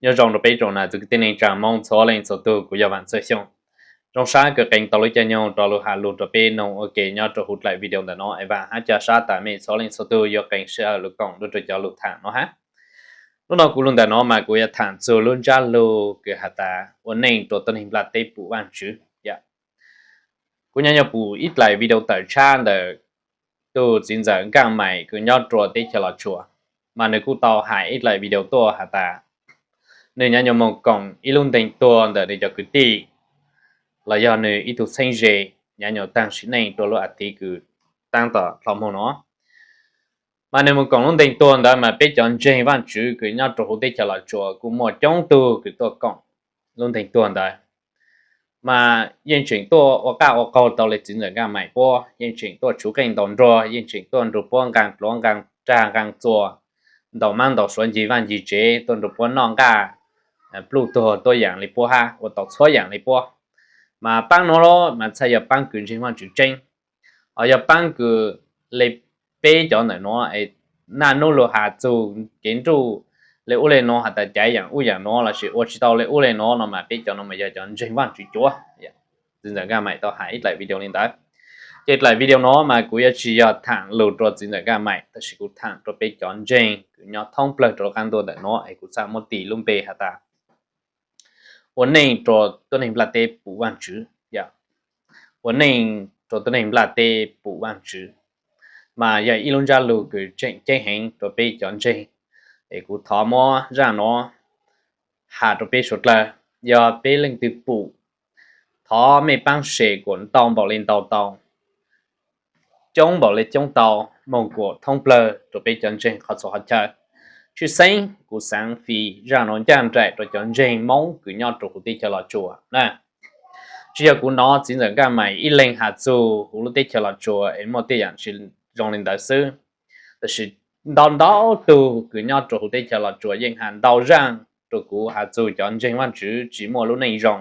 Nyob zoo rau peb tsoom nam txiv kwv tij neej tsa Hmoob txhua leej txhua tug, kuv yog Vam Txawj Xyooj. Zoo sab kws qee tau lub caij nyoog rov lug has lug rau peb noog ua ke nyob rau huv dlaim video ntawm no es Vam hab ca sab tas mej txhua leej txhua tug yuav qee sij hawm lug koom rau cov lug thaam no hab. Hnub no kuv lug ntawm no mas kuv yuav thaam txug lub ntsab lug kws has tas ua neej rua tuab neeg nplaj teb pum Vaajtswv. Kuv nyuam nyuam pum ib dlaim video tawm tshab ntawm tug txiv ntxawm Nkaaj Maim kws nyob rua teb chaws Los Tsuas, mas nwg kuj tau has ib dlaim video tuaj has tas nwg nyuam nyuam moog koom ib lub nteeg tuag ntawm nwg cov kwv tij los yog nwg ib tug txheeb ze, nyuam nyuam taag sim neej rua lub a thiv kws taab tom dlhau moog no. Mas nwg moog koom lub nteeg tuag ntawd mas peb cov ntseeg Vaajtswv kws nyob rua huv teb chaws Los Tsuas kuj muaj coob tug kws tuaj koom lub nteeg tuag ntawd. Mas yeej tseem tuaj ua qaj ua qaug tau le txiv ntxawm Nkaaj Maim puab, yeej tseem tuaj tshuv qeej ntaus nruas, yeej tseem tuaj nrug puab nqaa dluav nqaa rag nqaa txuas, ntaus maab ntaus suav ncig vaaj ncig tsev, tuaj nrug puab noj nqaj, pluj tuag tuab yaam le puab hab ua tau txhua yaam le puab. Mas paab nuav los mas txhaj yog paab kws ntseeg Vaajtswv tseeb, ho yog paab kws le peb cov ntawm nuav es naj nub lug has txug kev nruj le ub le nuav, has tas caiv yaam ub yaam nuav lossis ua tsis tau le ub le nuav no mas peb cov nuav mas yog cov ntseeg Vaajtswv cuav. Txiv ntxawm Nkaaj Maim tau has ib dlaim video le ntawd. Ces dlaim video no mas kuv yuav tsis yog thaam lug rua txiv ntxawm Nkaaj Maim, tab sis kuv thaam rua peb cov ntseeg kws nyob thoob plawg rua lub qaab ntuj ntawm nuav es kuv txhaj muab tis lub npe has tas ua neej rua tuab neeg nplaj teb pum Vaajtswv. Ua neej rua tuab neeg nplaj teb pum Vaajtswv mas yog ib lub ntsab lug kws tseem ceeb heev rua peb cov ntseeg. Es kuv thov muab zaaj nuav has rua peb suav dlawg, yog peb leej twg pum, thov mej paab share kuas ntau npaum le ntau tau, coob npaum le coob tau, moog kuas thoob plawg rua peb cov ntseeg qhov txhua qhov chaw. Tshwj xeeb kuv xaav fij zaaj nuav ncaaj nraim rua cov ntseeg Moob kws nyob rua huv teb chaws Los Tsuas na. Tsis yog kuv nov txiv ntxawm Nkaaj Maim ib leeg has txug huv lub teb chaws Los Tsuas es muaj tej yaam tsis zoo le ntawd xwb, tab sis ntau ntau tug kws nyob rua huv teb chaws Los Tsuas yeej has ntau zaaj rua kuv has txug cov ntseeg Vaajtswv tsis muaj lub neej zoo,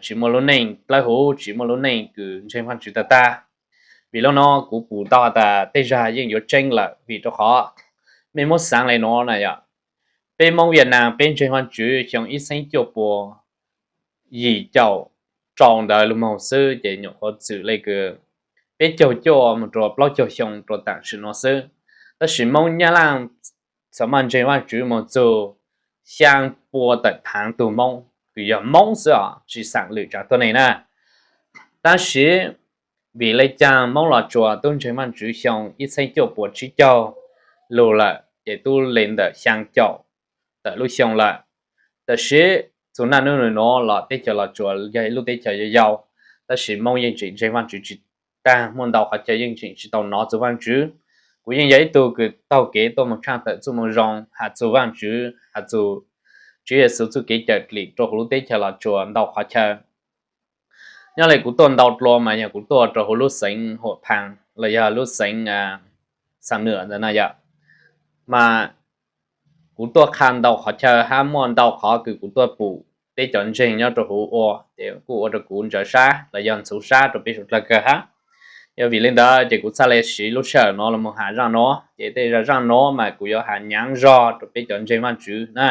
tsis muaj lub neej dlawb huv, tsis muaj lub neej kws ntseeg Vaajtswv tag tag. Vim le nuav kuv pum tau has tas tej zag yeej yuav tseeb lawm, vim rua qhov mej muab xaav le nuav na yom, peb Moob Viaj Nam peb ntseeg Vaajtswv xyoo ib txheeb cuaj puas yim caum rau ntawd lug moog xwb ces nyuam qhuav txwm le kws peb caug cuaj moog rua plaub caug xyoo rua taam sim nuav xwb. Tab sis Moob Nyab Laaj txawm maj ntseeg Vaajtswv moog txug xyaa pua tawm phaav tug Moob kws yog Moob xwb os, tsis xaam lwm tsav tuab neeg na. Tab sis vim le caag Moob Los Tsuas tub ntseeg Vaajtswv xyoo ib txheeb cuaj puas tsib caug lug lawm ces tub le ntawm xyaa caum tawm lub xyoo lawm. Tab sis txug naj nub nuav los teb chaws Los Tsuas yog ib lub teb chaws yau yau, tab sis Moob yeej tseem ntseeg Vaajtswv tsis taag, muaj ntau qhov chaw yeej tseem tsis tau nov txug Vaajtswv. Kuv yeej yog ib tug kws taug kev tuaj moog tshaaj tawm txuj moo zoo has txug Vaajtswv, has txug Tswv Yexus txuj kev cawm dlim rua huv lub teb chaws Los Tsuas ntau qhov chaw. Nyob le kuv tuaj ntau dlua mas yog kuv tuaj rua huv lub xeev Huam Phaas los yog lub xeev Xam Nuam ntawd na yom, mas kuv tuaj qha ntau qhov chaw hab muaj ntau qhov kws kuv tuaj pum peb cov ntseeg nyob rua huv ua ces kuj ua rua kuv ntsaws sab los yog ntxhuv sab rua peb suav dlawg kawg hab. Yog vim le ntawd ces kuv txhaj le siv lub sij hawm no los moog has zaaj nuav, ces tej zaaj zaaj nuav mas kuv yuav has nyaav zog rua peb cov ntseeg Vaajtswv na.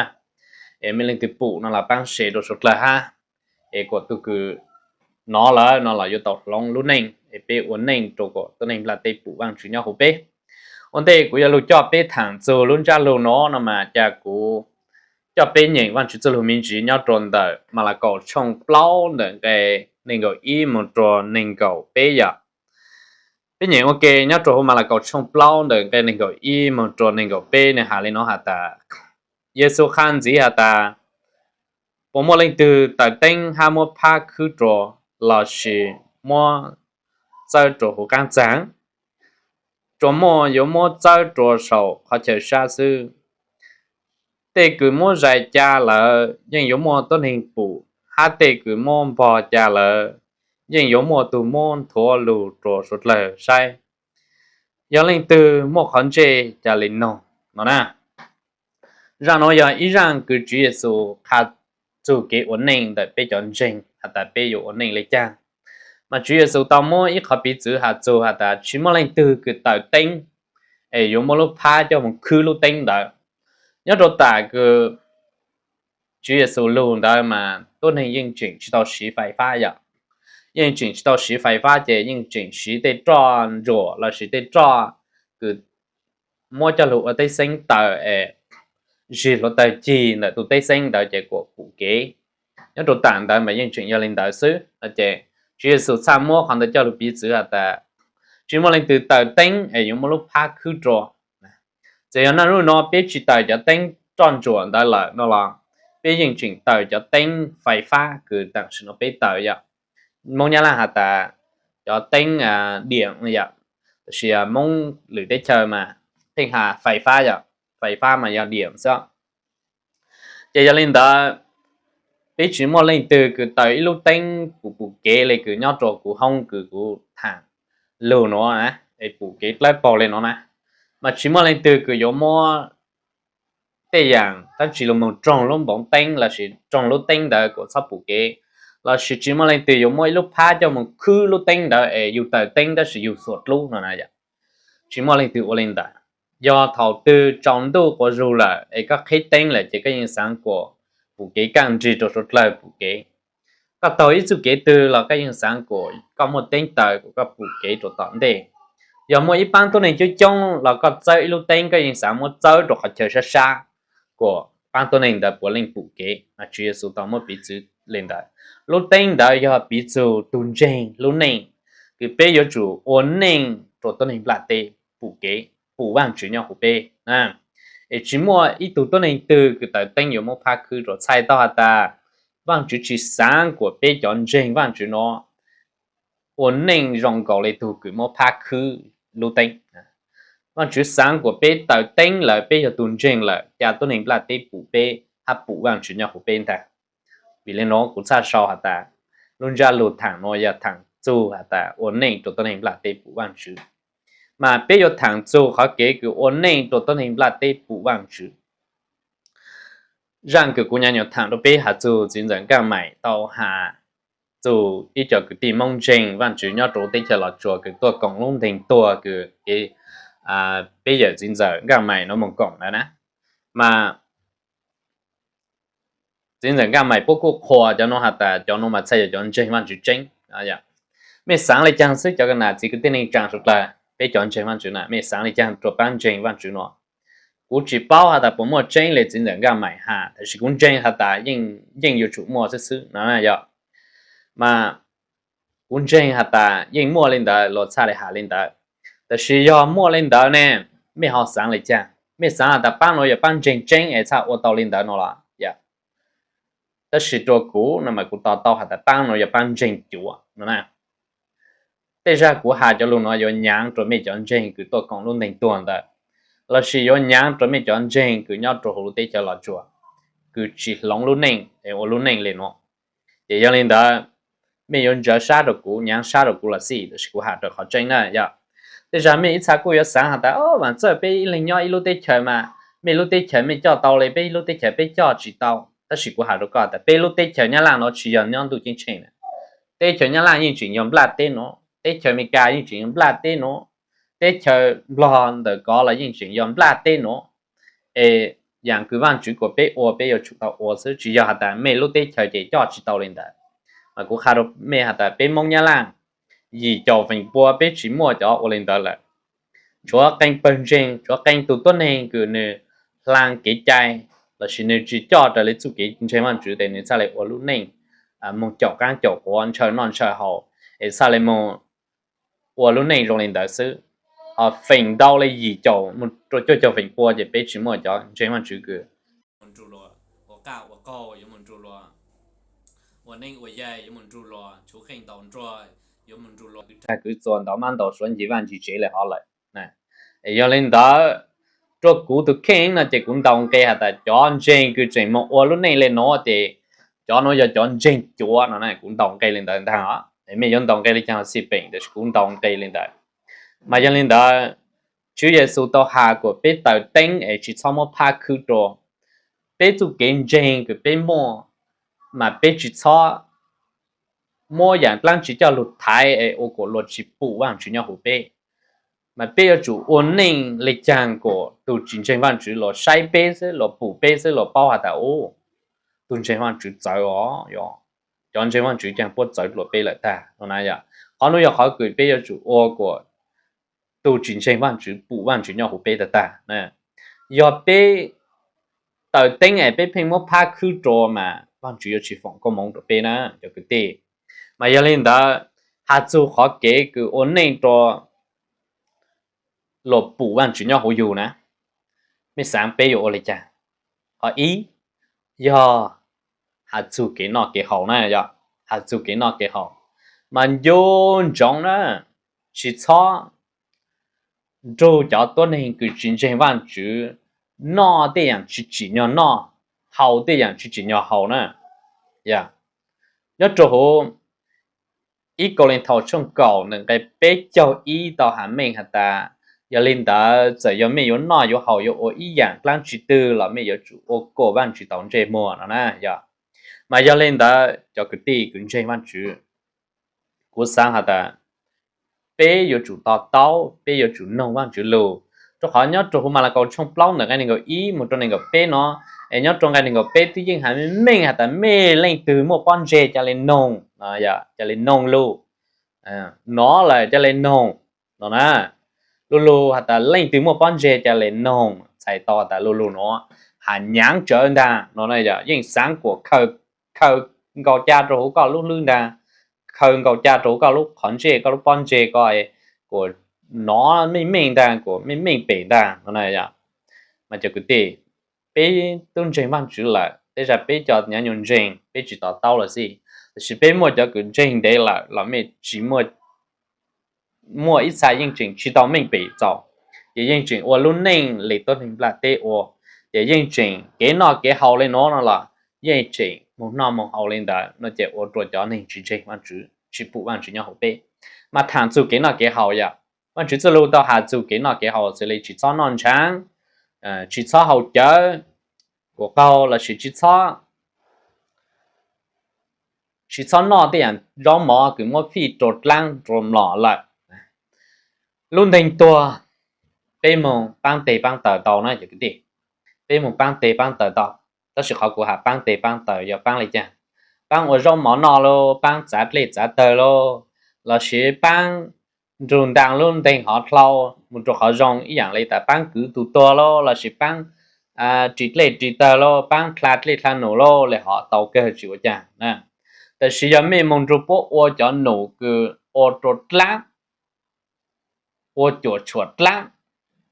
Es mej leej twg pum no los paab share rua suav dlawg hab, es kuas tug kws nov lawm no los yuav tau hloov lub neej es peb ua neej rua kuas tuab neeg nplaj teb pum Vaajtswv nyob huv peb. Ua ntej kuv yuav lug coj peb thaam txug lub ntsab lug no no mas ca kuv coj peb nyeem Vaajtswv txuj lug me ntsis nyob rua ntawm Malakaus tshooj plaub ntawm nqe neeg nkaum ib moog rua neeg nkaum peb yom. Peb nyeem ua ke nyob rua huv Malakaus tshooj plaub ntawm nqe neeg nkaum ib moog rua neeg nkaum peb, nwg has le nuav has tas, Yexus qha ntxiv has tas, puas muaj leej twg taws teeb hab muab phab khwb rua lossis muab txawb rua huv qaab txaag? Tsuas muaj yuav muab txawb rua saum qhov chaw sab xwb. Tej kws muab zais ca lawm yeej yuav muaj tuab neeg pum, hab tej kws muab npog ca lawm yeej yuav muaj tug muab nthuav lug rua suav dlawg saib. Yog leej twg muaj qhov ntsej ca le noog no na. Zaaj nuav yog ib zaaj kws Tswv Yexus qha txug kev ua neej ntawm peb cov ntseeg has tas peb yuav ua neej le caag. Mas Tswv Yexus tau muab ib qhov piv txwv has txug has tas tsis muaj leej twg kws taws teeb es yuav muab lub phab coj moog khwb lub teeb ntawd. Nyob rua tam kws Tswv Yexus lug ntawd mas tuab neeg yeej tseem tsis tau siv fais fab yom. Yeej tseem tsis tau siv fais fab ces yeej tseem siv tej roj ntsuam lossis tej roj kws muab coj lug ua teb xeeb taws es zig hluav taws cig ntawm tus teb xeeb ntawd ces kuas pum kev. Nyob rau tam ntawd mas yeej tseem yog li ntawd xwb no ces Tswv Yexus txhaj muab qhov ntawd coj lug piv txwv has tas tsis muaj leej twg taws teeb es yuav muaj lub phab khwb rua. Txawm yog naj nub no peb tsis taws cov teeb roj ntsuam ntawd lawm no los peb yeej tseem taws cov teeb fais fab kws tam sim no peb taws yom. Moob Nyab Laj has tas cov teeb diam yom, tab sis Moob lwm teb chaws mas pheej has fais fab yom, fais fab mas yog diam xwb. Ces yog li ntawd peb tsis muaj leej twg kws taws ib lub teeb pum pum kev li kws nyob rau kuv hoob kws kuv thaam lug nuav na, es pum kev dlawb paug li no na, mas tsis muaj leej twg kws yuav muab tej yaam dlaab tsi lug moog roog lub npoov teeb lossis roog lub teeb ntawd kuas txhob pum kev, lossis tsis muaj leej twg yuav muab ib lub phab coj moog khwb lub teeb ntawd es yug taws teeb tab sis yug xuam dlub no na yom. Tsis muaj leej twg ua li ntawd. Yog thaum twg tsaus ntuj quas zug lawm es koj qhib teeb lawm ces koj yeej xaav kuas pum kev, kaaj nrig rua suav dlawg pum kev. Koj taug ib txuj kev twg los koj yeej xaav kuas koj muaj teeb taws kuas koj pum kev rua tom ntej. Yog muaj ib paab tuab neeg coob coob los koj txawb ib lub teeb koj yeej xaav muab txawb rua qhov chaw sab sab kuas paab tuab neeg ntawd puav leej pum kev. Mas Tswv Yexus tau muab piv txwv li ntawd. Lub teeb ntawd yog piv txug tug ntseeg lub neej, kws peb yuav tsum ua neej rua tuab neeg nplaj teb pum kev, pum Vaajtswv nyob huv peb. Es tsis muaj ib tug tuab neeg twg kws taws teeb yuav muab phab khwb rua. Txhais tau has tas Vaajtswv tsis xaav kuas peb cov ntseeg Vaajtswv nuav ua neej zoo nkaus li tug kws muab phab khwb lub teeb. Vaajtswv xaav kuas peb taws teeb lawm, peb yog tug ntseeg lawm, ca tuab neeg nplaj teb pum peb hab pum Vaajtswv nyob huv peb ntag. Vim le nuav kuv txhaj sau has tas lub ntsab lug thaam nuav yog thaam txug has tas ua neej rua tuab neeg nplaj teb pum Vaajtswv. Mas peb yuav thaam txug qhov kev kws ua neej rua tuab neeg nplaj teb pum Vaajtswv. Zaaj kws kuv nyav nyuas thaam rua peb has txug txiv ntxawm Nkaaj Maim tau has txug ib co kwv tij Moob ntseeg Vaajtswv nyob rua teb chaws Los Tsuas kws tuaj koom lub nteeg tuag kws kev peb yawm txiv ntxawm Nkaaj Maim nuav moog koom ntawd na. Mas txiv ntxawm Nkaaj Maim puab kuj qhuas cov nuav has tas cov nuav mas txhaj yog cov ntseeg Vaajtswv tseeb. Mej xaav le caag xwb cov ka nam txiv kwv tij neej tsaa suav dlawg, peb cov ntseeg Vaajtswv na, mej xaav le caag rua paab ntseeg Vaajtswv nuav? Kuv tsis paub has tas puas muaj tseeb le txiv ntxawm Nkaaj Maim has, tab sis kuv ntseeg has tas yeej yuav tsum muaj xwb xwb no yog. Mas kuv ntseeg has tas yeej muaj le ntawd, luag txhaj le has le ntawd. Tab sis yog muaj le ntawd ne, mej ho xaav le caag? Mej xaav has tas paab nuav yog paab ntseeg tseeb es txhaj ua tau le ntawd no los? Tab sis rua kuv no mas kuv to tau has tas paab nuav yog paab ntseeg cuav no na. Tej zag kuv has cov lug nuav yuav nyaav rua mej cov ntseeg kws tuaj koom lub nteeg tuag ntawd, lossis yuav nyaav rua mej cov ntseeg kws nyob rua huv lub teb chaws Los Tsuas kws tsis hloov lub neej es ua lub neej le nuav. Ces yog le ntawd, mej yuav ntsawv sab rua kuv, nyaav sab rua kuv los xij, tab sis kuv has rua qhov tseeb na yog. Tej zag mej ib txha kuj yuav xaav has tas, o, vaam txawj peb ib leeg nyob ib lub teb chaws mas, mej lub teb chaws mej coj tau le, peb lub teb chaws peb coj tsis tau. Tab sis kuv has rua koj tas peb lub teb chaws Nyab Laj nuav tsis yog nyob ntuj ceeb tsheej na. Teb chaws Nyab Laj yeej tseem yog nplaj teb nuav, teb chaws Amelikas yeej tseem yog nplaj teb nuav, teb chaws Nplog ntawm kov los yeej tseem yog nplaj teb nuav. Es yaam kws Vaajtswv kuas peb ua peb yuav tsum tau ua xwb, tsis yog has tas mej lub teb chaws ces coj tsis tau le ntawd. Mas kuv qha rua mej has tas peb Moob Nyab Laj yim caum feem pua peb tsis muaj cov ua le ntawd lawm. Tshuav qee pawg ntseeg, tshuav qee tug tuab neeg kws nwg hlaa kev cai lossis nwg tsis coj raws le txuj kev ntseeg Vaajtswv tes nwg txhaj le ua lub neej moog caum qaab caum quav, ntshaw noj ntshaw haus, es txhaj le moog ua lub neej zoo le ntawd xwb. Ho feem ntau le yim caum mus rua cuaj caum feem pua ces peb tsis muaj cov ntseeg Vaajtswv kws ua qaj ua qaug, yuav moog nrug luag ua neej ua yaig, yuav moog nrug luag tshuv qeej ntaus nruas, yuav moog nrug luag kwv txuas ntaus mab ntaus suav ncig vaj ncig tsev le hov lawm. Es yog le ntawd, rua kuv tug kheej no ces kuv ntaus nqe has tas cov ntseeg kws tseem moog ua lub neej le nuav ces cov nuav yog cov ntseeg cuav no na. Kuv ntaus nqe le ntawd ntag os. Mej yuav ntaus nqe le caag los xij peem, tab sis kuv ntaus nqe le ntawd. Mas yog le ntawd, Tswv Yexus tau has kuas peb taws teeb es tsis txhob muab phab khwb rua. Peb txuj kev ntseeg kws peb muaj, mas peb tsis txhob muab yaam dlaab tsi coj lug thaiv es ua kuas luag tsis pum Vaajtswv nyob huv peb. Mas peb yuav tsum ua neej le caag kuas tug tsis ntseeg Vaajtswv luag saib peb xwb, luag pum peb xwb, luag paub has tas, u, tus ntseeg Vaajtswv txawv os, cov ntseeg Vaajtswv caag puab txawv dlua peb lawm tag no na yom. Qhov nuav yog qhov kws peb yuav tsum ua kuas tus tsis ntseeg Vaajtswv pum Vaajtswv nyob huv peb tag tag. Yog peb taws teeb es peb pheej muab phab khwb rua mas Vaajtswv yuav tsis foom koob moov rua peb na cov kwv tij. Mas yog li ntawd, has txug qhov kev kws ua neej rua luas pum Vaajtswv nyob huv yug na, mej xaav peb yuav ua li cas? Qhov ib, yog has txug kev noj kev haus na, yog has txug kev noj kev haus, mas nco ntsoov na, tsis txhob nrug cov tuab neeg kws tsis ntseeg Vaajtswv noj tej yaam tsis tsim nyog noj, haus tej yaam tsis tsim nyog haus na. Nyob rua huv ib Kauleethaus tshooj kaum nqe peb caug ib tau has meej has tas, yog li ntawd txawm yog mej yuav noj yuav haus yuav ua ib yaam dlaab tsi twg los mej yuav tsum ua kom Vaajtswv tau ntsej muag no na yog. Mas yog li ntawd cov kwv tij kws ntseeg Vaajtswv, kuv xaav has tas peb yuav tsum to taub, peb yuav tsum noog Vaajtswv lug. Rua qhov nyob rua huv Malakaus tshooj plaub ntawm nqe neeg nkaum ib moog rua neeg nkaum peb no, es nyob rua nqe neeg nkaum peb twb yeej has meej has tas mej leej twg muaj pob ntseg ca le noog, ca le noog lug, nov lawm ca le noog no na. Lu lug has tas leej twg muaj pob ntseg ca le noog, txhais tau has tas lu lug nuav has nyaav tsawv ntaag no na yog. Yeej xaav kuas khaws nkaus ca rua huv koj lub hlwb ntaag, khaws nkaus ca rua huv koj lub qhov ntsej, koj lub pob ntseg ko, kuas nov meej meej ntaag, kuas meej meej pem ntaag no na yog. Mas cov kwv tij, peb tub ntseeg Vaajtswv lawm, tej zag peb cov nyav nyuas ntseeg peb tsis to taub los xij, tab sis peb muaj cov kws ntseeg ntev lawm los mej tsis muaj, muaj ib txha yeej tseem tsis tau meej pem txaus, ces yeej tseem ua lub neej le tuab neeg nplaj teb ua, ces yeej tseem kev noj kev haus le nuav no los yeej tseem moog noj moog haus le ntawd no ces ua rua cov neeg tsis ntseeg Vaajtswv tsis pum Vaajtswv nyob huv peb. Mas thaam txug kev noj kev haus yom, Vaajtswv txuj lug tau has txug kev noj kev haus xws le tsis txhob noj ntshaav, tsis txhob haus cawv kuas qaug lossis tsis txhob, tsis txhob noj tej yaam zaub mov kws muab fij rua dlaab rua mlom lawm. Lub nteeg tuag peb moog paab teg paab taws tau na cov kwv tij, peb moog paab teg paab taws tau. Tab sis qhov kuv has paab teg paab taws yog paab le caag? Paab ua zaub mov noj lauj, paab txav dlej txav tawg lauj, lossis paab nrug ntaag lub nteeg hov dlhau moog rua qhov zoo, ib yaam le tas paab kwv tug tuag lauj, lossis paab ris dlej ris tawg lauj, paab dlha dlej dlha num lauj, le hov tau kawg tsis ua caag. Tab sis yog mej moog nrug puab ua cov num kws ua rua dlaab, ua cuam tshuam dlaab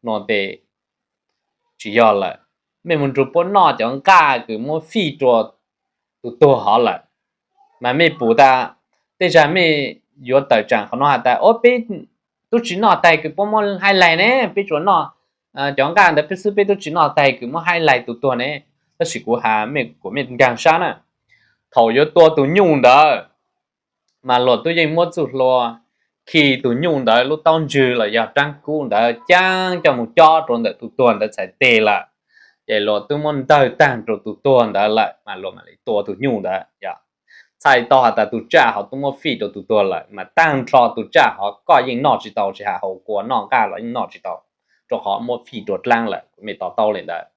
no tes tsis yog lawm. Mej moog nrug puab noj cov nqaj kws muab fij rua tug tuag hov lawm, mas mej pum tas tej zag mej yuav tawm tsaam qhov nuav has tas, o, peb tub tsis noj taig kws puab muab haib laig ne, peb tsuas noj cov nqaj ntawd peb xwb, peb tub tsis noj taig kws muab haib laig tug tuag ne. Tab sis kuv has mej kuas mej nkaag sab na, thaum yuav tua tug nyuj ntawd mas luag tub yeej muab txuj hlua khi tug nyuj ntawd lub taub ntswg los yog raab kub ntawd caab coj moog cob rua ntawm tug tuag ntawd txhais teg lawm, ces luag tub muab ntawg taag rua tug tuag ntawd lawm mas luag mam li tua tug nyuj ntawd. Txhais tau has tas tug tsaj hov tub muab fij rua tug tuag lawm, mas taag nrho tug tsaj hov koj yeej noj tsis tau, tsis has haus kua noj nqaj los yeej noj tsis tau, rua qhov muab fij rua dlaab lawm, mej to taub le ntawd.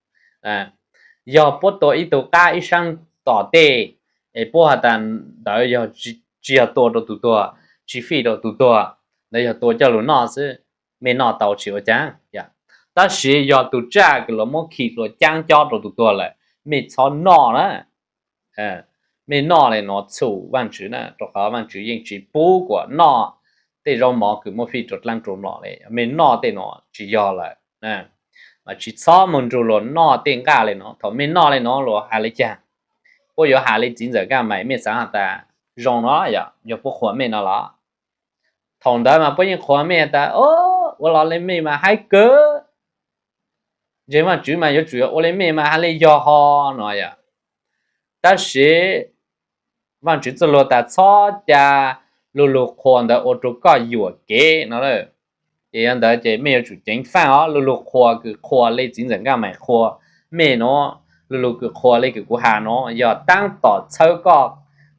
Yog puab tua ib tug qab ib saab tom tej, es puab has tas ntawd yog tsis yog tua rua tug tuag, tsis fij rua tug tuag, ntawd yog tua coj lug noj xwb, mej noj tau tsis ua caag. Tab sis yog tug tsaj kws luag muab khi hlua caab cob rua tug tuag lawm, mej txhob noj na. Mej noj le nuav txhum Vaajtswv na, rua qhov Vaajtswv yeej tsis pub kuas noj tej zaub mov kws muab fij rua dlaab rua mlom le. Mej noj tej nuav tsis yog lawm. Mas tsis txhob moog nrug luag noj tej nqaj le nuav. Thaum mej noj le nuav luag has le caag? Puab yuav has le txiv ntxawm Nkaj Maim, mej xaav has tas zoo no yog puab qhuas mej no los? Thaum ntawd mas puab yeej qhuas mej tas, o, ua los le mej mas haib kawg, ntseeg Vaajtswv mas yuav tsum yog ua le mej mas has le yog ho no yog. Tab sis Vaajtswv txuj lug tas txhob ca lu lug qhuas ntawd ua rua koj yuam kev no. Ces yog ntawd ces mej yuav tsum ceev faaj os, lu lug qhuas kws qhuas le txiv ntxawm Nkaj Maim qhuas mej nuav, lu lug kws qhuas le kws kuv has nuav yog taab tom txhawb koj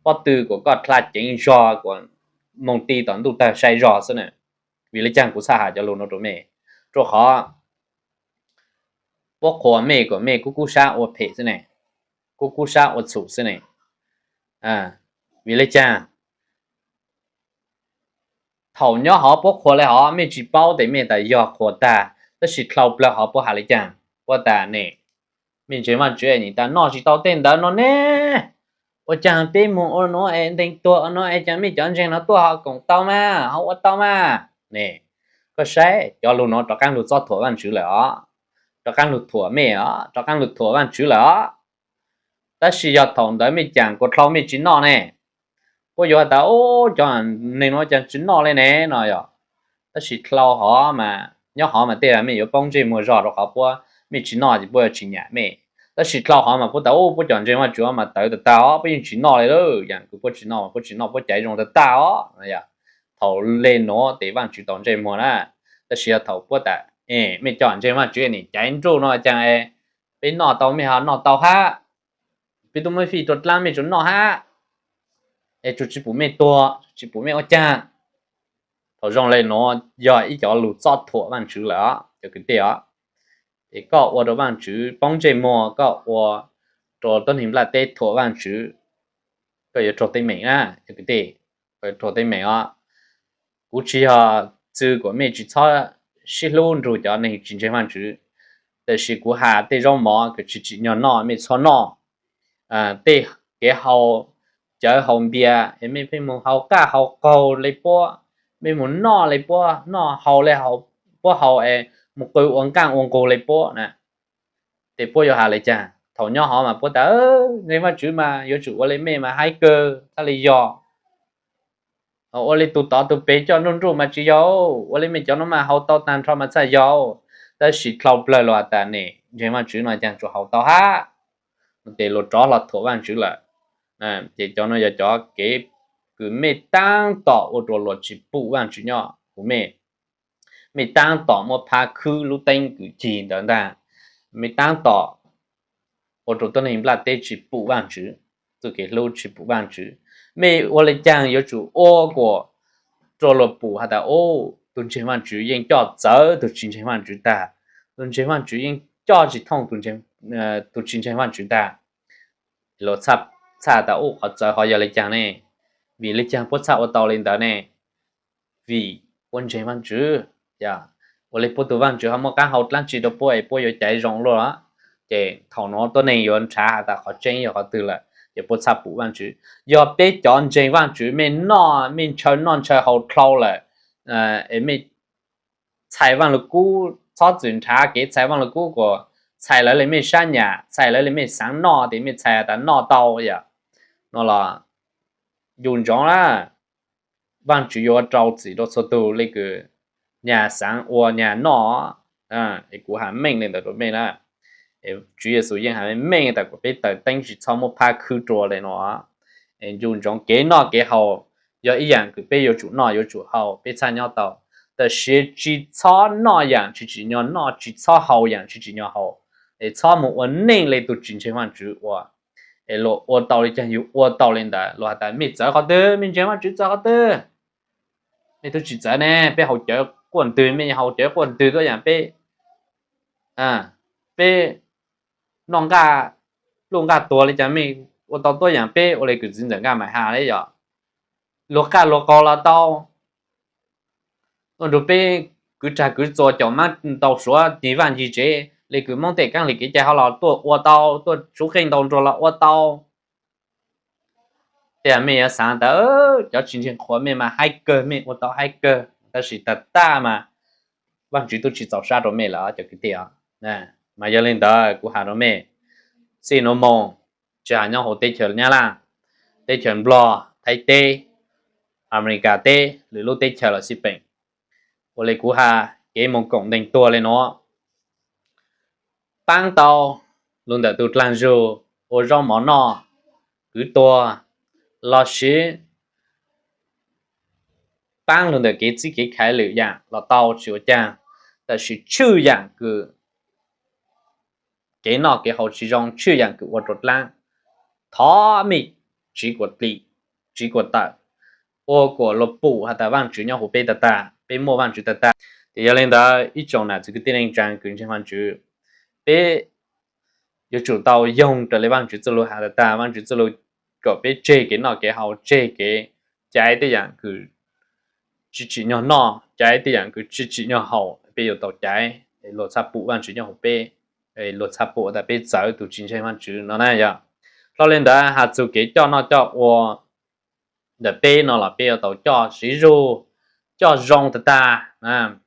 pob tw kuas koj dlha ceev zog kuas moog ti tom ntuj tawg sai zog xwb na. Vim le caag kuv txhaj has cov lug nuav rua mej? Rua qhov puab qhuas mej kuas mej kub kub sab ua phem xwb ne. kub kub sab ua txhum xwb ne. Vim li cas? Thaum nyob hov puab qhuas le hov mej tsis paub tes mej tas yog qhuas tag, tab sis dlhau plawg hov puab has li cas? Puab tas ne, mej ntseeg Vaajtswv es nim tas noj tsis tau tej ntawd no ne. Ua caag peb moog ua nuav es nteeg tuag ua nuav es caag mej cov ntseeg no tuaj ho koom tau mas, ho ua tau mas ne. Koj saib cov lug nuav rov qaab lug txob thuam Vaajtswv lawm os, rov qaab lug thuam mej os, rov qaab lug thuam Vaajtswv lawm os. Tab sis yog thaum ntawd mej caam kuas dlhau mej tsis noj ne, puab yuav has tas, ub, cov neeg nuav caag tsis noj le ne no yog. Tab sis dlhau hov mas, nyob hov mas tej zag mej yuav poob ntsej muag zog rau qhov puab, mej tsis noj ces puab yuav tsis nyam mej. Tab sis dlhau hov mas puab tas, ub, puab cov ntseeg Vaajtswv mas tawv tag tag os, puab yeej tsis noj le lauj. Yaam kws puab tsis noj, puab tsis noj puab caiv zoo tag tag os. Thaum le nuav tes Vaajtswv tau ntsej muag na. Tab sis yog thaum puab tas, mej cov ntseeg Vaajtswv nim caiv nruj no caag peb noj tau, mej ho noj tau hab, peb tub muab fij rua dlaab mej tsuas noj hab, es tsuas tsis pum mej tuag, tsis pum mej ua caag. Thaum zoo le nuav yog ib cov lug txob thuam Vaajtswv lawm os cov kwv tij os. Es koj ua rau Vaajtswv poob ntsej muag, koj ua rau tuab neeg nplaj teb thuam Vaajtswv, koj yuav raug teeb meem na cov kwv tij, koj yuav raug teeb meem os. Kuv tsis yog txwv kuas mej tsis txhob sib hlub nrug cov neeg tsis ntseeg Vaajtswv, tab sis kuv has tej zaub mov kws tsis tsim nyog noj mej txhob noj. Tej kev haus cawv haus npias es mej pheej moog haus qaj haus qaug le puab, mej moog noj le puab, noj haus le puab haus es moog qw ua nqaaj ua nqug le puab na, tes puab yuav has le caag? Thaum nyob hov mas puab tas, ntseeg Vaajtswv mas yuav tsum ua le mej mas haib kawg txhob le yog. Ua le tug tod tug pem coj nruj nruj mas tsis yog, ua le mej cov nuav mas haus tau tag nrho mas txhaj yog. Tab sis dlhau plawg luag has tas ne, ntseeg Vaajtswv no caag tsuas haus tau hab, tes luag rov hlo thuam Vaajtswv lawm. Ces cov nuav yog cov kev kws mej taab tom ua rua luag tsis pum Vaajtswv nyob huv mej. Mej taab tom muab phab khwb lub teeb kws cig ntawd ntag. Mej taab tom ua rua tuab neeg nplaj teb tsis pum Vaajtswv, txuj kev hlub tsis pum Vaajtswv. Mej ua le caag yuav tsum ua kuas rua luag pum has tas, ub, tug ntseeg Vaajtswv yeej coj txawv tug tsis ntseeg Vaajtswv tag, tug ntseeg Vaajtswv yeej coj tsis thooj tug tsis ntseeg Vaajtswv tag. Luag txhaj tas, ub, qhov txawv hov yog le caag ne? Vim le caag puab txhaj ua tau le ntawd ne? Vim puab ntseeg Vaajtswv. Ua le puab tug Vaajtswv ho muaj qaab hau dlaab tsi rau puab es puab yuav caiv zoo luaj. Ces thaum nuav tuab neeg yuav nrhav has tas qhov tseeb yog qhov twg lawm, ces puab txhaj pum Vaajtswv. Yog peb cov ntseeg Vaajtswv mej noj mej ntshaw noj ntshaw haus dlhau lawm, es mej txhais Vaaj Lug Kub, txhob txwm nrhav kev txhais Vaaj Lug Kub kuas txhais lawv le mej sab nyam, txhais lawv le mej xaav noj tes mej txhais tas noj tau yom. No los ncu ntsoov na, Vaajtswv yuav rau txim rau txhua tug le kws nyag xaav ua nyag noj. Es kuv has meej le ntawd rau mej na. Tswv Yexus yeej has meej tas kuas peb taws teeb tsis txhob muab phab khwb rua le no. Ncu ntsoov kev noj kev haus yog ib yaam kws peb yuav tsum noj yuav tsum haus peb txhaj nyob tau, tab sis tsis txhob noj yaam tsis tsim nyog noj, tsis txhob haus yaam tsis tsim nyog haus. Es txhob mus ua neej le tug tsis ntseeg Vaajtswv ua. Es luag ua tau le caag yug ua tau le ntawd. Luag has tas mej txawv qhov twg, mej ntseeg Vaajtswv txawv qhov twg? Mej twb tsis txawv ne, peb haus cawv quaj ntwg, mej haus cawv quaj ntwg tuab yaam peb, peb noj nqaj pluj nqaj tuag le caag mej ua tau tuab yaam peb ua le kws txiv ntxawm Nkaj Maim has le yom. Luag qaj luag qaug los tau, ua nrug peb kwv rag kwv txuas caum maab ntau suav tig vaaj ncig tsev le kws Moob tej kaab lim kev cai ho los tuaj ua tau, tuaj suv qeej ntau nruag los ua tau. Tej mej yuav xaav tas cov tsis ntseeg qhuas mej mas haib kawg, mej ua tau haib kawg, tab sis tag tag mas Vaajtswv tub tsis txaus sab rua mej lawm cov kwv tij. Mas yog le ntawd kuv has rua mej, txij nuav moog tsis has nyob huv teb chaws Nyab Laj, teb chaws Nplog, Thaib teb, Amelikas teb, lwm lub teb chaws los xij peem, ua le kuv has kev moog koom nteeg tuag le nuav, paab tau lug ntawm tug dlaag zug ua zaub mov noj, kwv tuag, lossis paab lug ntawm kev txib kev khaiv lwm yaam los tau tsis ua caag, tab sis tshwj yaam kws kev noj kev haus tsis zoo, tshwj yaam kws ua rua dlaab, thov mej tsiv kuas dim, tsiv kuas tawm, ua kuas luag pum has tas Vaajtswv nyob huv peb tag tag, peb muaj Vaajtswv tag tag. Ces yog le ntawd ib tsoom nam txiv kwv tij neej tsaa kws ntseeg Vaajtswv, peb yuav tsum tau yoog raws li Vaajtswv txuj lug has tag tag. Vaajtswv txuj lug kom peb tseg kev noj kev haus, tseg kev caiv tej yaam kws tsi tsim nyog noj, caiv tej yaam kws tsi tsim nyog haus, peb yuav tau caiv, luag txhaj pum Vaajtswv nyob huv peb, luag txhaj pum tas peb txawv tug tsi ntseeg Vaajtswv no na yog. Dhau li ntawd has txug kev coj noj coj ua ntawm peb no los peb yuav tau coj siv zug, coj zoo tag tag.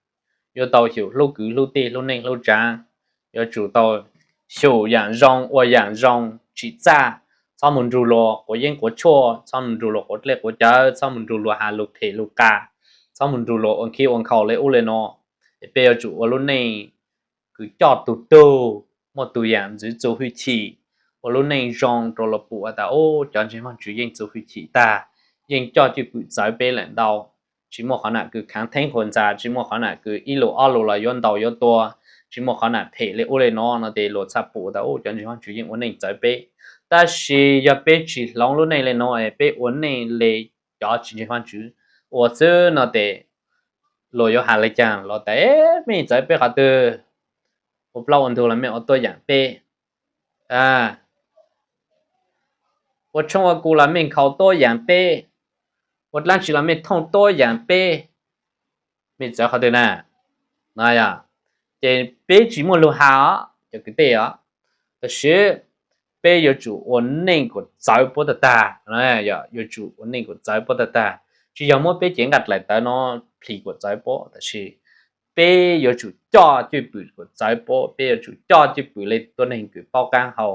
Yuav tau xyum hlub kwv hlub tij hlub neej hlub tsaav, yuav tsum tau xyum yaam zoo ua yaam zoo, tsim txaj, txhob mus nrug luag quav yeeb quav tshuaj, txhob mus nrug luag quav dlej quav cawv, txhob mus nrug luag has lug phem lug qas, txhob mus nrug luag ua nkhaus le ub le no. Es peb yuav tsum ua lub neej kws coj tug tug, muaj tug yaam ntxwv txuj hwj chim, ua lub neej zoo rau luag pum tas ub, cov ntseeg Vaajtswv yeej txuj hwj chim tag, yeej coj cwj pwm txawv peb lawm ntau. Tsi muaj qhov nam kws khaav theeb qhuas ntxas, tsi muaj qhov nam kws ib lus ob lus los yuav ntaus yuav tua, tsi muaj qhov nam phem le ub le no no tes luag txhaj pum tas ub, cov ntseeg Vaajtswv yeej ua neej txawv peb. Tab sis yog peb tsi hloov lub neej le no, peb ua neej le cov tsi ntseeg Vaajtswv ua xwb no tes luag yuav has le caag los tas, mej txawv peb qhov twg? Ua plaub ua ntug los mej ua tuab yaam peb, ua tshoob ua kub los mej nkhaus tuab yaam peb, ua dlaab tsi los mej thooj tuab yaam peb, mej txawv qhov twg na? No yog, ces peb tsi muaj lug has os cov kwv tij os. Tab sis peb yuav tsum ua neej kuas txawv puab tag tag, yuav tsum ua neej kuas txawv puab tag tag. Tsi yog muab peb cev nqaj dlaim tawv no plhis kuas txawv puab, tab sis peb yuav tsum coj cwj pwm kuas txawv puab, peb yuav tsum coj cwj pwm le tuab neeg kws paub qaab hau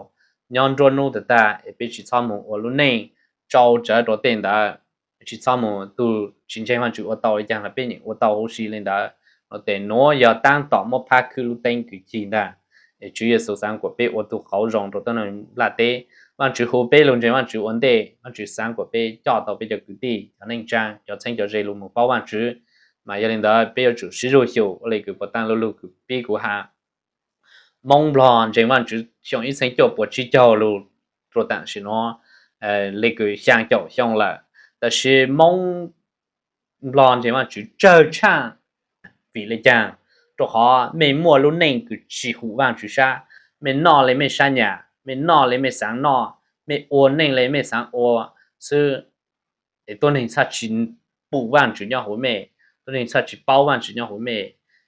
nyob nruab nub tag tag, es peb tsi txhob mus ua lub neej tsau tsawv rua tej ntawd. Tsi txhob mus, tug tsi ntseeg Vaajtswv ua tau le caag los peb nyeem ua tau huv si le ntawd. No tes nuav yog taab tom muab phab khwb lub teeb kws cig ntag. Es Tswv Yexus xaav kuas peb ua tug qauv zoo rua tuab neeg nplaj teb. Vaajtswv hu peb lug ntseeg Vaajtswv ua ntej, Vaajtswv xaav kuas peb coj tau peb cov kwv tij, cov neej tsaa, cov txheeb cov ze lug mus paub Vaajtswv. Mas yog le ntawd peb yuav tsum sib zug xyum ua le kws puas taag lu lug kws pib kuv has. Moob Nplog ntseeg Vaajtswv xyoo ib txheeb cuaj puas tsib caug lug rua taam sim nuav le kws xyaa caum xyoo lawm. Tab sis Moob Nplog ntseeg Vaajtswv tsawg tshaaj. Vim le caag? Rua qhov mej muaj lub neej kws tsi hum Vaajtswv sab. Mej noj le mej sab nyam, mej noj le mej xaav noj, mej ua neej le mej xaav ua xwb. Es tuab neeg txhaj tsi pum Vaajtswv nyob huv mej, tuab neeg txhaj tsi paub Vaajtswv nyob huv mej.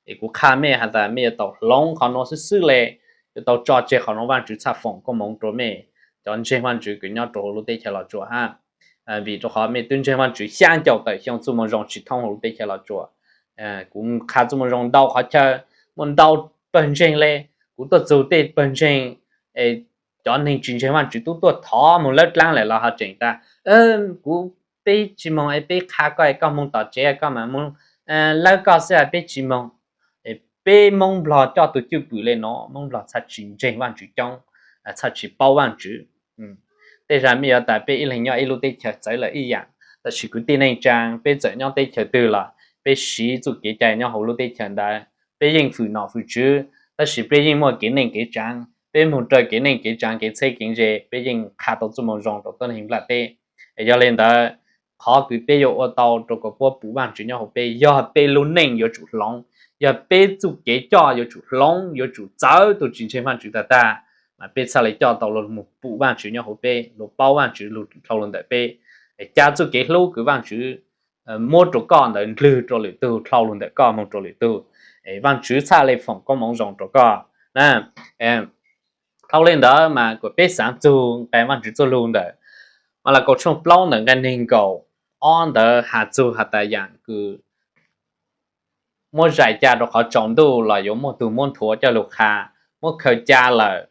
Es kuv qha mej has tas mej yuav tau hloov qhov nuav xwb xwb le, yuav tau tso tseg qhov nuav, Vaajtswv txhaj foom koob moov rua mej cov ntseeg Vaajtswv kws nyob rua huv lub teb chaws Los Tsuas hab. Vim rua qhov mej twb ntseeg Vaajtswv xyaa caum tawm xyoo txuj moo zoo tsi thoob huv lub teb chaws Los Tsuas. Kuv qha txuj moo zoo ntau qhov chaw, muaj ntau pawg ntseeg le, kuv tuaj txug tej pawg ntseeg, cov neeg tsi ntseeg Vaajtswv tub tuaj thov moog lawb dlaab lawm los ho tseem tas, kuv, peb tsi moog es peb qha koj es koj moog tom tsev koj mam moog lawb koj xwb, peb tsi moog. Peb Moob Nplog coj tug cwj pwm le nuav, Moob Nplog txhaj tsi ntseeg Vaajtswv coob, txhaj tsi paub Vaajtswv. Tej zag mej yuav tas peb ib leeg nyob ib lub teb chaws txawv lawm ib yaam, tab sis kwv tij neej tsaa peb txawm nyob teb chaws twg los peb siv txuj kev cai nyob huv lub teb chaws ntawd. Peb yeej fwm nom fwm tswv, tab sis peb yeej muaj kev neej kev tsaav, peb moog raws kev neej kev tsaav kev txheb kev ze, peb yeej qha tau txuj moo zoo rua tuab neeg nplaj teb. Es yog le ntawd, qhov kws peb yuav ua tau rua kom puab pum Vaajtswv nyob huv peb yog peb lub neej yuav tsum hloov, yog peb txuj kev coj yuav tsum hloov, yuav tsum txawv tug tsi ntseeg Vaajtswv tag tag, mas peb txhaj le coj tau luag moog pum Vaajtswv nyob huv peb, luag paub Vaajtswv lug dhau lug ntawm peb. Es ca txuj kev hlub kws Vaajtswv muab rua koj ntawd ndlwg rua lwm tug dhau lug ntawm koj moog rua lwm tug, es Vaajtswv txhaj le foom koob moov zoo rua koj. Dhau le ntawd mas kuas peb xaav txug nqe Vaajtswv txuj lug ntawm Malakaus tshooj plaub ntawm nqe neeg nkaum ob ntawd has txug has tas yaam kws muab zais ca rua qhov tsaus ntuj los yuav muaj tug muab nthuav coj lug qha, muab khaws ca lawm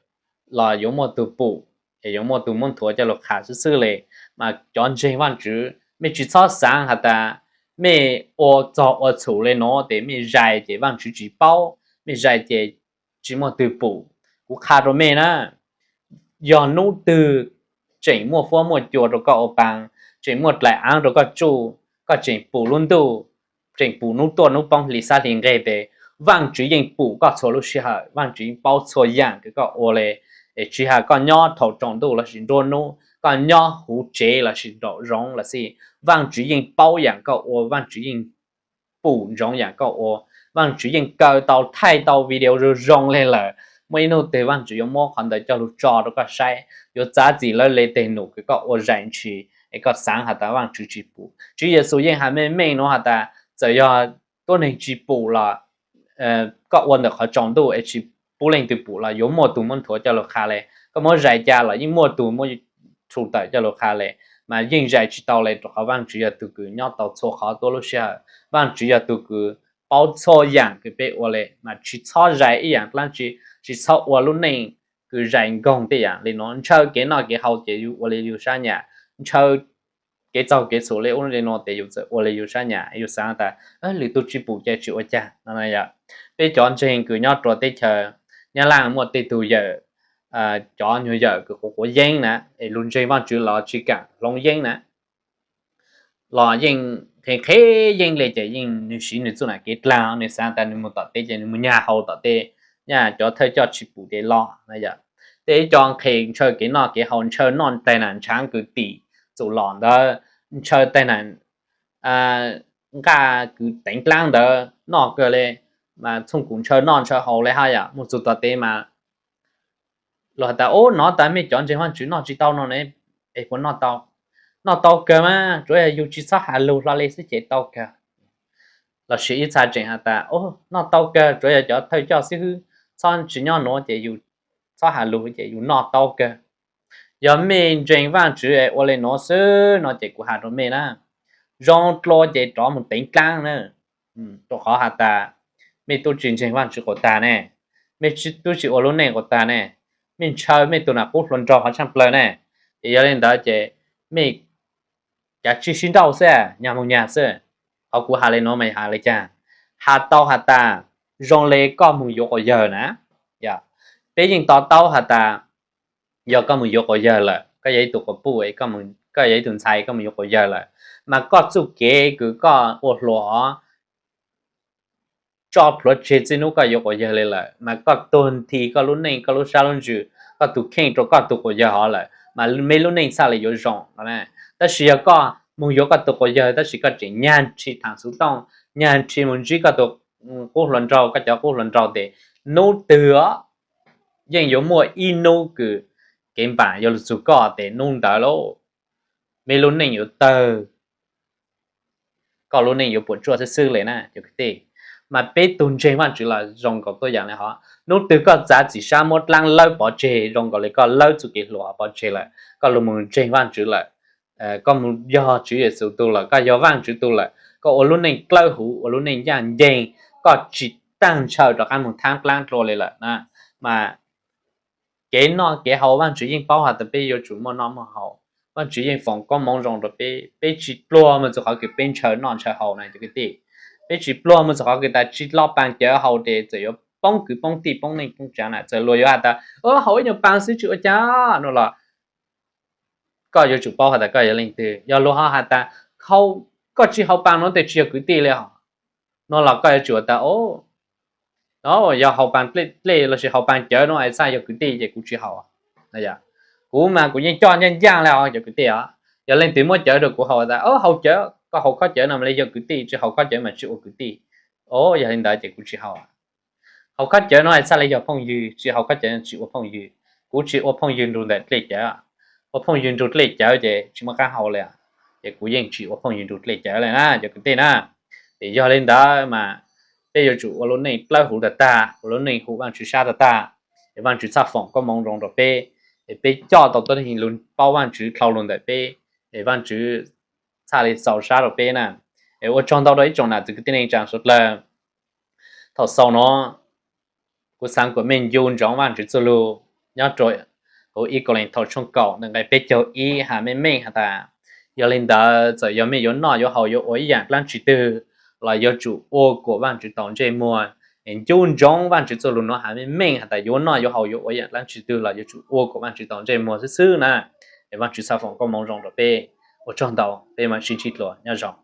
los yuav muaj tug pum, es yuav muaj tug muab nthuav coj lug qha xwb xwb le. Mas cov ntseeg Vaajtswv mej tsi txhob xaav has tas mej ua txog ua txhum le nuav tes mej zais ces Vaajtswv tsi paub, mej zais ces tsi muaj tug pum. Kuv qha rua mej na, yog nub twg tseem muaj fuab muaj cua rua koj ua paa, tseem muaj dlaim aav rua koj tsuj, koj tseem pum lub ntuj, tseem pum nub tuaj nub poob hli xab hli nqeg tes Vaajtswv yeej pum koj txhua lub sij hawm, Vaajtswv yeej paub txhua yaam kws koj ua le. Es tsi has koj nyob thaum tsaus ntuj lossis nruab nub, koj nyob huv tsev lossis nraum zoov lossis, Vaajtswv yeej paub yaam koj ua, Vaajtswv yeej pum ntsoov yaam koj ua. Vaajtswv yeej kaw tau thaij tau video zoo zoo le lawm, muaj ib hnub twg Vaajtswv yuav muab qhov ntawd coj lug tso rau koj saib, yuav txav txim lawv le teg num kws koj ua zais ntshis es koj xaav has tas Vaajtswv tsis pum. Tswv Yexus yeej has meej meej nuav has tas txawm yog tuab neeg tsis pum los koj ua ntawm qhov tsaus ntuj es tsis pub leej twg pum los yuav muaj tug muab nthuav coj lug qha le. Koj muab zais ca los yeej muaj tug muab rhu tawm coj lug qha le, mas yeej zais tsis tau le rau qhov Vaajtswv yog tug kws nyob tau txhua qhov tuab lub sij hawm. Vaajtswv yog tug kws paub txhua yaam kws peb ua le, mas tsis txhob zais ib yaam dlaab tsi, tsis txhob ua lub neej kws zais nkoog tej yaam le nuav. Ntshaw kev noj kev haus ces yug ua le yug sab nyam, ntshaw kev txaug kev txhum le ub le nuav tes yug txawm ua le yug sab nyam, yug xaav tas lwm tug tsis pum ces tsis ua caag no. Peb cov ntseeg kws nyob rua teb chaws Nyab Laj muaj tej tug yawm, cov nyuag yawm kws quav quav yeeb na, es lug ntseeg Vaajtswv los tsis kaam hloov yeeb na, los yeej qhev qhev yeeb le ces yeej nwg siv nwg txuj nam kev dlaag, nwg xaav tas nwg moog tom teb ces nwg moog nyag haus tom teb, nyaj cov thawj coj tsis pum tes los na yom. Tej ib co nqhes ntshaw kev noj kev haus, ntshaw noj taig nam ntshaav kws tim txum los ntawd, ntshaw taig nam nqaj kws teev dlaab ntawd noj kawg le, mas txhooj kum ntshaw noj ntshaw haus le hab yom. Moog txug tom teb mas luag has tas, Ub, nov tas mej cov ntseeg Vaajtswv noj tsis tau no ne, es puas noj tau? Noj tau kawg mas, tsuav yog yug tsis txhob has lug hlo le xwb ces tau kawg. Lossis ib txha tseem has tas, Ub, noj tau kawg, tsuav yog cov thawj coj xwb hwb, txhob tsis nyob nuav ces yug txhob has lug ces yug noj tau kawg. Yog mej ntseeg Vaajtswv es ua le nuav xwb no ces kuv has rua mej na, zoo dlua ces rov moog teev dlaab na, rua qhov has tas mej tub tsis ntseeg Vaajtswv quas tag ne, mej tub tsis ua lub neej quas tag ne, mej ntshaw mej tug nam qub hluas nraug qhov tshaaj plawg ne. Ces yog le ntawd ces mej cav tsi sib nrauj xwb, nyag moog nyag xwb. Qhov kuv has le nuav mas has le caag? Has tau has tas zoo le koj moog yuav quas yawg na. Peb yeej to taub has tas yog koj moog yuav quas yawg lawm, koj yog ib tug quas puj, koj yog ib tug ntxhais, koj moog yuav quas yawg lawm, mas koj txuj kev kws koj ua hluas hov tso plhuav tseg txij nub koj yuav quas yawg le lawm, mas koj tuag nthi koj lub neej, koj lub sab lub ntsws, koj tug kheej rua koj tug quas yawg hov lawm mas mej lub neej txhaj le yuav zoo no. Tab sis yog koj moog yuav koj tug quas yawg tab sis koj tseem nyag nrhi thaam xuv tooj, nyag nrhi moog ntsib koj tug qub hluas nraug, koj cov qub hluas nraug tes nub twg os yeej yuav muaj ib nub kws kev npaam yuav lug txug koj tes nub ntawd lauj, mej lub neej yuav tawg, koj lub neej yuav puam tsuaj xwb xwb le na cov kwv tij. Mas peb tug ntseeg Vaajtswv los zoo nkaus tuab yaam le hov, nub twg koj txav txim sab muab dlaab lawb pov tseg zoo nkaus le koj lawb txuj kev hluas pov tseg lawm, koj lug moog ntseeg Vaajtswv lawm, koj moog yog Tswv Yexus tug lawm, koj yog Vaajtswv tug lawm, koj ua lub neej dlawb huv, ua lub neej ncaaj nceeg, koj tsis taag ntshaw rov qaab moog thaab dlaab dlua le lawm na, mas kev noj kev haus Vaajtswv yeej paub has tas peb yuav tsum muaj noj muaj haus. Vaajtswv yeej foom koob moov zoo rua peb, peb tsis pluag moog txug qhov kws peb ntshaw noj ntshaw haus na cov kwv tij. Peb tsis pluag moog txug qhov kws tas tsis lo paas cawv haus tes txawm yuav poob kwv poob tij poob neej poob tsaav na. Txawm luag yuav has tas haus ib nyuag paas xwb tsis ua caag no los koj yuav tsum paub has tas koj yog leej twg. Yog luag ho has tas koj tsis haus paas no tes tsis yog kwv tij le os no los koj yuav tsum has tas, o, yog haus paas dlej lossis haus paas cawv no es txhaj yog kwv tij ces kuv tsis haus. Kuv mas kuv yeej coj ncaaj ncaaj le os cov kwv tij os. Yog leej twg muab cawv rau kuv haus tas, haus cawv, koj haus khob cawv no mas le yog kwv tij, tsis haus khob cawv mas tsis ua kwv tij. O, yog li ntawd ces kuv tsis haus. Haus khob cawv no es txhaj le yog phooj ywg, tsis haus khob cawv tsis ua phooj ywg. Kuv tsis ua phooj ywg nrug ntawm dlej cawv. Ua phooj ywg nrug dlej cawv ces tsis muaj qaab haus le. Ces kuv yeej tsis ua phooj ywg nrug dlej cawv le na cov kwv tij na. Ces yog li ntawd mas peb yuav tsum ua lub neej dlawb huv tag tag, ua lub neej huv Vaajtswv sab tag tag, es Vaajtswv txhaj foom koob moov zoo rau peb, es peb coj tau tuab neeg lug paub Vaajtswv dlhau lug ntawm peb, es Vaajtswv txhaj le txaus sab rau peb na. Es ua tsaug ntau rau ib tsoom nam txiv kwv tij neej tsaa suav dlawg. Thaum xaus no kuv xaav kuas mej ncu ntsoov Vaajtswv txuj lug nyob rua huv ib Kauleethaus tshooj kaum nqe peb caug ib has meej meej has tas, yog li ntawd txawm yog mej yuav noj yuav haus yuav ua ib yaam dlaab tsi twg los yuav tsum ua kuas Vaajtswv tau ntsej muag. Es ncu ntsoov Vaajtswv txuj lug nuav has meej meej has tas yuav noj yuav haus yuav ua ib yaam dlaab tsi twg los yuav tsum ua kuas Vaajtswv tau ntsej muag xwb xwb na. Es Vaajtswv txhaj foom koob moov zoo rau peb. Ua tsaug ntau, peb mam sib ntsib dlua, nyob zoo.